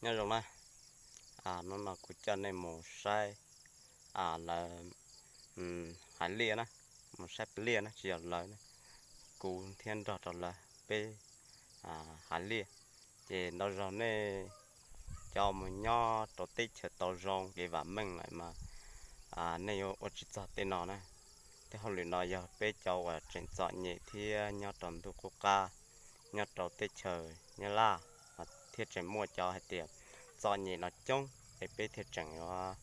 Nyob zoo na, hnub no kuv coj nej mus saib lawv hais liaj na, mus saib peb liaj na, tsis yog lawv na, kuv thiab nrog rau lawv peb hais liaj. Ces ntau zaus nej cov mus nyob rau teb chaws tau zoo kev vam meej lawm mas nej yuav ua tsis txog tej no na. Tej hauj lwm no yog peb cov uas tseem txom nyem thiab nyob rau ntuj qub qab, nyob rau teb chaws Nyab Laj, thiab tseem muaj cov hais tias txom nyem no coob es peb thiaj tseem yuav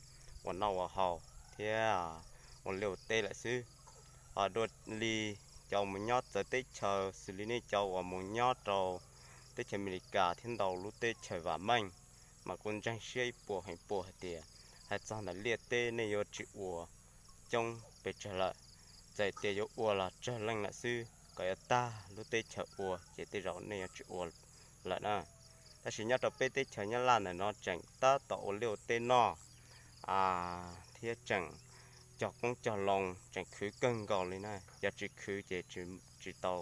ua noj ua haus thiab ua liaj ua teb lawm xwb. Ho dua li cov mus nyob txawv teb chaws xws li nej cov uas mus nyob rau teb chaws Amelikas thiab ntau lub teb chaws vam meej, mas kuv ntseeg siab ib puas feem pua hais tias hais txog ntawm liaj teb nej yuav tsis ua coob pes tsawg lawm. Txawm tias yuav ua los tsawg leej lawm xwb, kom yuav tag lub teb chaws ua ces tej zaum nej yuav tsis ua lawm na. Tab sis nyob rau peb teb chaws Nyab Laj ntawm no tseem tab tom ua liaj ua teb noj thiab tseem cog qoob cog loo, tseem khwv kawg nkaus li na. Yog tsis khwv ces tsis tau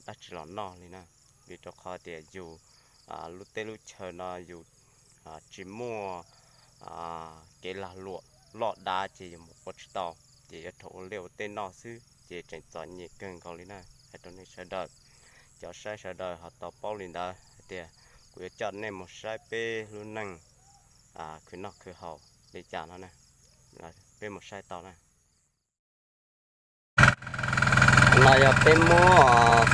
dab tsi los noj li na. Vim rau qhov tias yus lub teb lub chaw no yus tsis muaj kev lag luam loj dav ces yus mus ua tsis tau, ces yuav rau ua liaj ua teb noj xwb ces tseem txom nyem kawg nkaus li na. Hais rau nej sawv daws, cov saib sawv daws ho tau paub li ntawd hais tias kuv yuav coj nej mus saib peb lub neej khwv noj khwv haus li cas no na. Peb mus saib tau na. No yog peb muab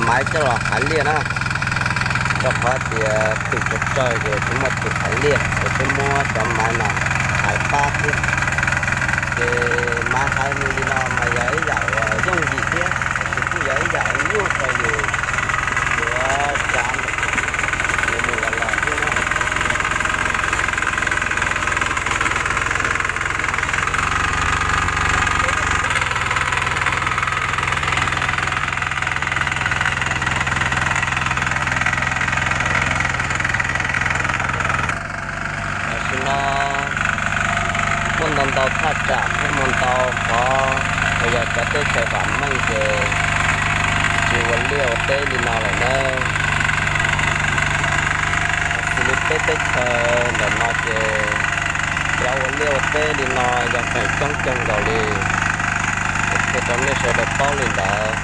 maiv coj los hais liaj na, rau qhov tias twm tsawg tsawg ces tsis muaj twm hais liaj ces peb muab cov maiv no hais pab thiab. Ces maiv hais mus li no mas yog ib yam uas yooj yim thiab, tab sis kuj yog ib yam uas nyuaj rau yus yuav tsav mus los los thiab na. Tam sim no muaj ntau ntau thaj tsam thiab muaj ntau qhov uas yog cov teb chaws vam meej ces tsis ua liaj ua teb li no lawm nawb. Xws li peb teb chaws ntawm no ces cov ua liaj ua teb li no yog feem coob kawg nkaus li, qhia rau nej sawv daws paub li ntawd.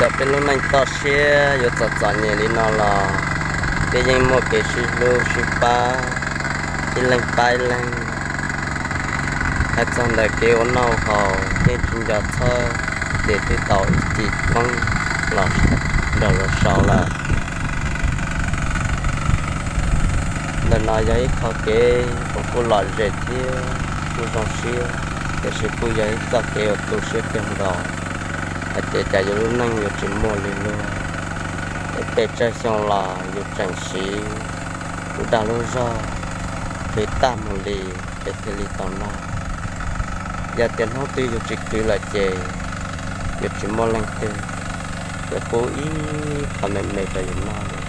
Txawm peb lub neej toj siab yuav txom txom nyem li no los peb yeej muaj kev sib hlub sib pab, ib leeg pab ib leeg. Hais txog ntawm kev ua noj haus yeej tsis nco txhawj, ces twb tau ib cim poob los nrog luag sau lawm. Ntawm no yog ib qho kev uas kuj lom zem thiab kuj zoo siab, tiam sis kuj yog ib txoj kev uas tu siab kawg nkaus, hais tias cas yus lub neej yuav tsis muaj li luag, es pes tsawg xyoo los yus tseem siv lub dag lub zog, qhwv tag mus li, es thiaj li tau noj. Yog tias hnub twg yus tsis khwv lawm ces yuav tsis muaj leej twg yuav pub ib qho me me rau yus noj li.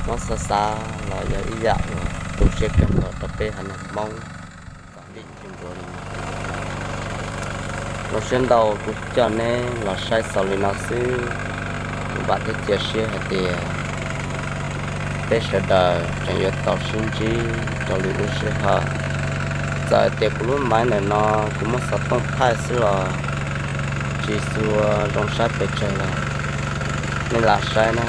Muab xav xav los yog ib yam uas tu siab kawg nkaus rau peb haiv neeg Hmoob txom nyem li no. Zoo siab ntau kuv coj neb los saib xaus li no xwb. Kuv vam thiab cia siab hais tias peb sawv daws tseem yuav tau sib ntsib rau lwm lub sij hawm. Txawm hais tias kuv lub maiv ntawm no kuv muab xov tooj thaij xwb los tsis tshua zoo saib pes tsawg los nej lam saib na.